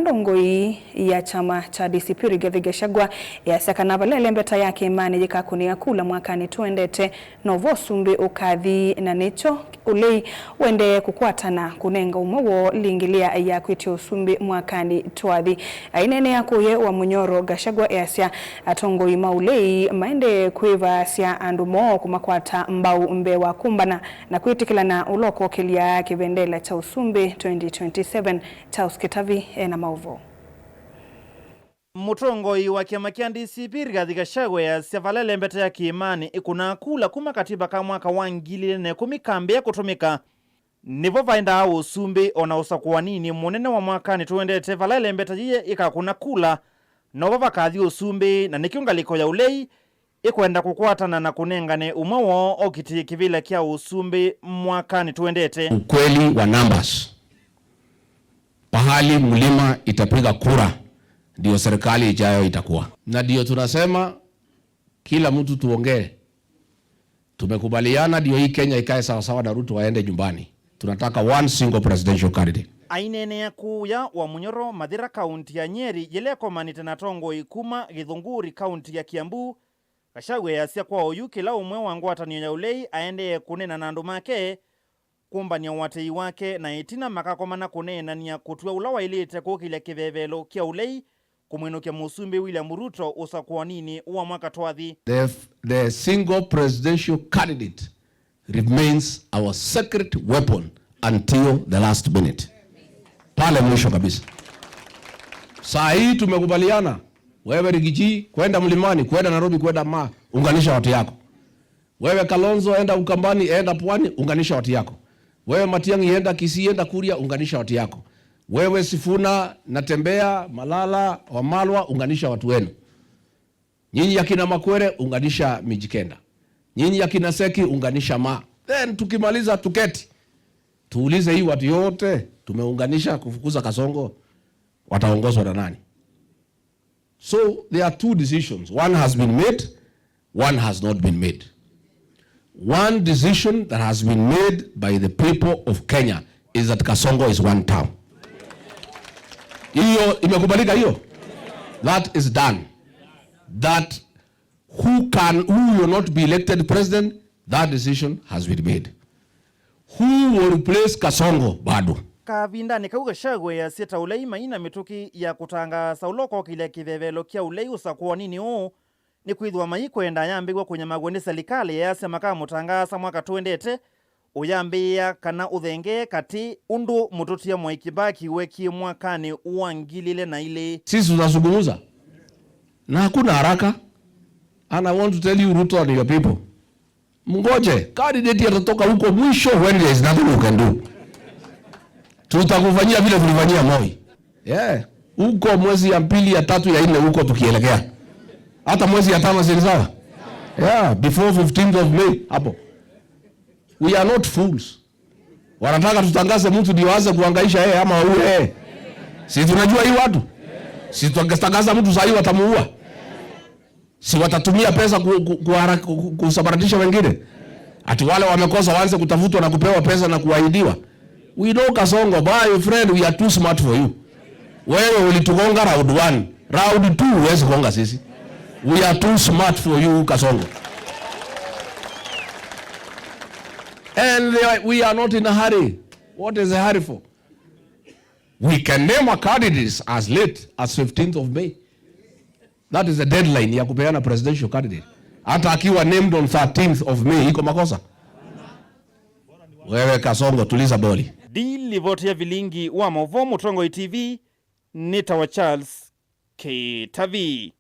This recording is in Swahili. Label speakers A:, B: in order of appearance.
A: Ndongoi ya chama cha DCP Rigathi Gachagua yasakana valele mbeta yake imani jikakunia kula mwakani tuendete novo sumbi ukathi na nicho ulei wende kukwatana kunenga umwe lingilia ya kwitia usumbi mwakani twathi. Ainene yakuye wa Munyoro Gachagua yasya atongoi maulei maende kwivasya andu moo kumakwata mbau mbe wa kumbana na kwitikilana ulokokelia kivendela cha usumbi 2027 Charles Kitavi ena mauvo.
B: Mutongoi wa kiama kia DCP Rigathi Gachagua yasya valele mbete ya kiimani ikuna kula kuma katiba ka mwaka wa 2010 kambia kutumika nivo vaendaa usumbi ona usakuwa nini munene wa mwakani tuendete valele mbete yiye ikakuna kula novo vakathi usumbi na nikyo ngaliko ya ulei ikwenda kukwatana na kunengane umwe woo okiti kivila kya usumbi mwakani tuendete.
C: Ukweli wa numbers, pahali mlima itapiga kura ndio serikali ijayo itakuwa, na ndio tunasema kila mtu tuongee. Tumekubaliana ndio hii Kenya ikae sawasawa na Ruto waende nyumbani. Tunataka one single presidential candidate.
B: Ainene ya kuya wa Munyoro Mathira kaunti ya Nyeri yilekomanite na tongoi kuma Githunguri kaunti ya Kiambu. Gachagua yasya kwa oyu kila umwe wa ngwatanio ya ulei aendee kunena na andu make kumbania watei wake na itina makakomana kuneenania kutua ula wailite kukilya kivevelo kya ulei kumwinukia musumbi William Ruto usakuanini wa mwaka twathi.
C: The single presidential candidate remains our secret weapon until the last minute, pale mwisho kabisa. Saa hii tumekubaliana, wewe Rigiji kwenda mlimani, kwenda Nairobi, kwenda ma, unganisha watu yako. Wewe Kalonzo enda Ukambani, enda Pwani, unganisha watu yako. Wewe Matiang'i enda Kisii, enda Kuria, unganisha watu yako. Wewe Sifuna, Natembea, Malala, Wamalwa, unganisha watu wenu. Nyinyi akina Makwere unganisha Mijikenda. Nyinyi akina Seki unganisha ma. Then tukimaliza tuketi. Tuulize hii watu yote tumeunganisha kufukuza Kasongo wataongozwa na nani? So there are two decisions. One has been made, one has not been made. One decision that has been made by the people of Kenya is that Kasongo is one town. Hiyo imekubalika hiyo? That is done. That who will not be elected president, that decision has been made. Who will replace Kasongo bado.
B: Kavindani kau Gachagua yasya ta ulei maina mituki ya kutangasa ulokokilya kivevelo kya ulei usakuwa nini uu ni kwithwa maikwenda yambiwa kunyamagwa ni selikali yasya makamutangasa mwaka tuendete uyambia kana uthenge kati undu mututia Mwai Kibaki wekie mwakani wa 2002.
C: Sisi tunazungumza na hakuna haraka, and I want to tell you Ruto and your people, mngoje candidate atatoka huko mwisho, when there is nothing you can do. Tutakufanyia vile tulifanyia Moi. Yeah, huko mwezi ya 2 ya 3 ya 4 huko tukielekea. Hata mwezi ya 5 si sawa? Yeah, before 15th of May hapo. We are not fools. Wanataka tutangaze mtu ndio aanze kuhangaisha yeye ama waue yeye. Si tunajua hii watu? Si tutangaza mtu sasa hivi watamuua. Si watatumia pesa kusabaratisha wengine? Ati wale wamekosa waanze kutafutwa na kupewa pesa na kuahidiwa. We know Kasongo, my friend, we are too smart for you. Wewe ulitugonga round 1, round 2 huwezi kugonga sisi. We are too smart for you, Kasongo. And we are not in a hurry. What is a hurry for? We can name our candidates as late as 15th of May. That is the deadline ya kupeana presidential candidate. Hata akiwa named on 13th of May, iko makosa? Wewe Kasongo, tuliza boli.
B: Dili vote ya vilingi wa Movo Mutongo TV, Nita wa Charles Kitavi.